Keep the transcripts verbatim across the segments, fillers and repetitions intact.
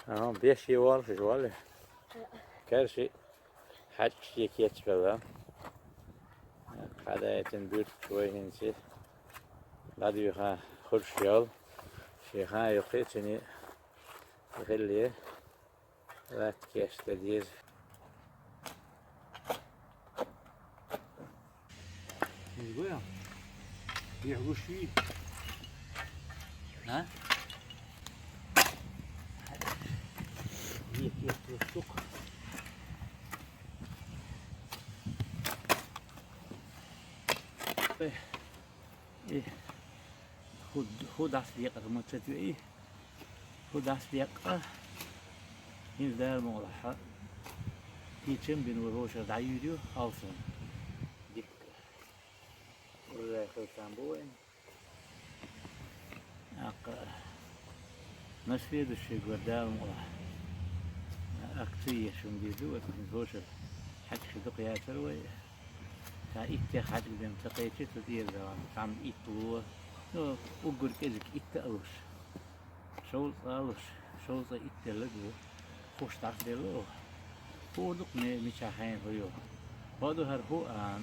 Аха, беш е валаш вале. Керши хьачкаш е кечбелла. Хадайтин бирт вай хинси. Ладвиха хурш ял. Шиха юхи чини хилли. Лат кешта диз. Изгоя. Бихгуши. А? Е, е, е, сук. Э, э, худ, худ ас декъа мацатве, э. Худ ас декъа. Хин дар молаха. Кичем бин вахоша даюдю алфун. Дик. Урзай хилсан буэн. Акъ, на следующий год дал мола акция шум диду, вот, хин хошер. Хачхи дук яцар вай. Та итте хачх дем та кайчи тут еза, там итлу. Ну, угур кезик итте алуш. Шоуца алуш, шоуца итте лагу. Хуш тас делу. Худук ме мича хайн хую. Боду хар ху а.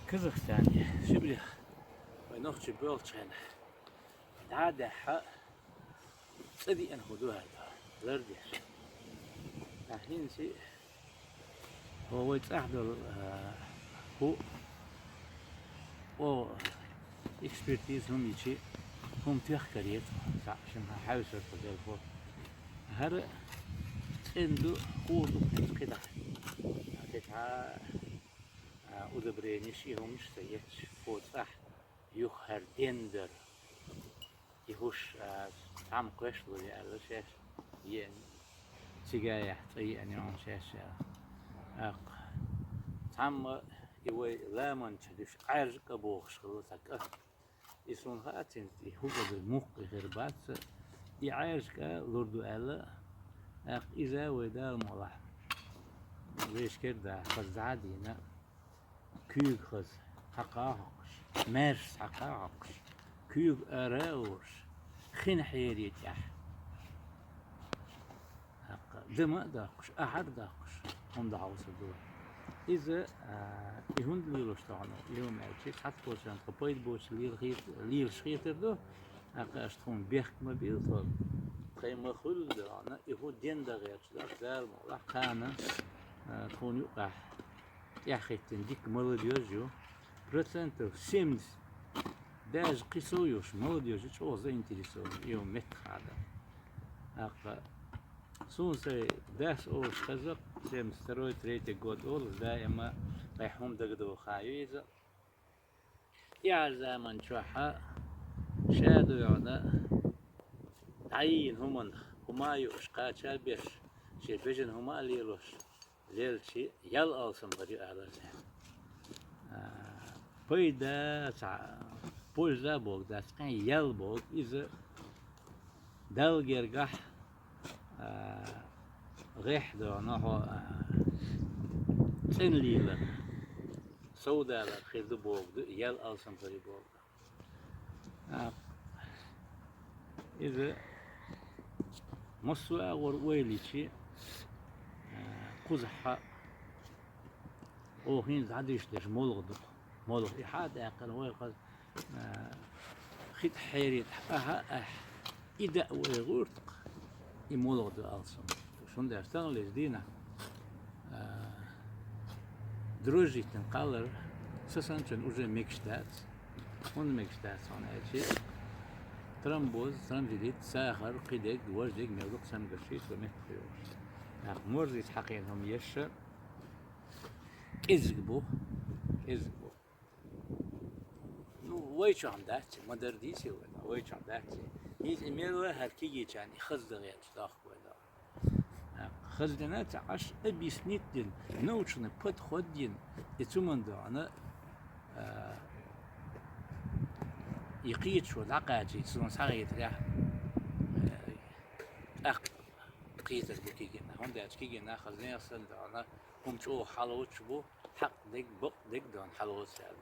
Казахстане, Сибрих. Вай нохчи бёлчхен. Да, да, ха. Цади ан худу хар да. Лардеш. Ахин си. Хо вай цахдал, а, ху. О, экспертиз хум ичи. Хум тех карет. Са шим ха хавсар та дел хо. Хар ценду худук кида. Атет ха. А, удобрение ши хумш са еч фо цах юх хар дендер. И хуш, а, там квеш лули ала шеш. Е цигая цай ани он шеш. Ак. Там и вай ламан чадиш арка бохш хлу така. И сун хатин, и хугады мух и хербаца, и айршка лурду эла, ах, иза вай дал мола. Вешкер да, хазадина, кюг хаз, хакахокш, мерш хакахокш, кюг араурш, хин херит ях. Дыма дакуш, ахар дакуш, хум да хауса ду. Иза, а, и хунд лилуш тагана, и хум элчи, хат кошан, капайт боч лил хит, лил шхитер ду, а каш хум бехк ма бил то. Кай ма хул да, ана, и ху ден да герч да, зал ма, ла кана, а, тхун юка. Яхеттен дик молодёжь ю. Процентов семьдесят. Даже кисо юш, молодёжь ю, чё заинтересован, и хум мет хада. Ака, сун сай дас ош хазак, семьдесят второй, третий год ол, даима къайхум дагадо хайвиза. Яр заман чуха шаду яна. Ай, хуман, хумаю шкача беш, ше бежен хума лилош. Лелчи ял алсам бари аласе. А, пайда ца, польза бог да, цкъен ял бог, иза дал гергах, а, гех да, но хо, а, цин лила. Саудала хирду бог ду, ял алсам бари бог. А, иза масуа гор уэличи, а, кузаха, охин задиш деш молгдук. Молг и хад акъан уэ къаз, а, хит херит, аха, ах. Ида уэ гуртк, и молгду алсам. Шунда астан лездина. А, дрожжитин къалар, сасан чун уже мекштац. Он мекштац, он эчи. Тромбоз, тромбилит, сахар, къидег, важдег, мелдук, самгаши, сумет, хиёш. Ах, морзит хакин хум ешша. Кизг бу, кизг бу. Ну, вай чам дати, мадар диси вай, вай чам дати. Из имела хар киги чан, и хазда гел, штах вай да. Хазданат аш объяснить дин, научный подход дин, и цуман да, она, а, и кийчу, лакачи, цуман сагит ря. Ах, кийтер бу кигина, хонда ач кигина, хаздан сан да, она, хум чу халоч бу, хак дег, бок дег, дан халоч да.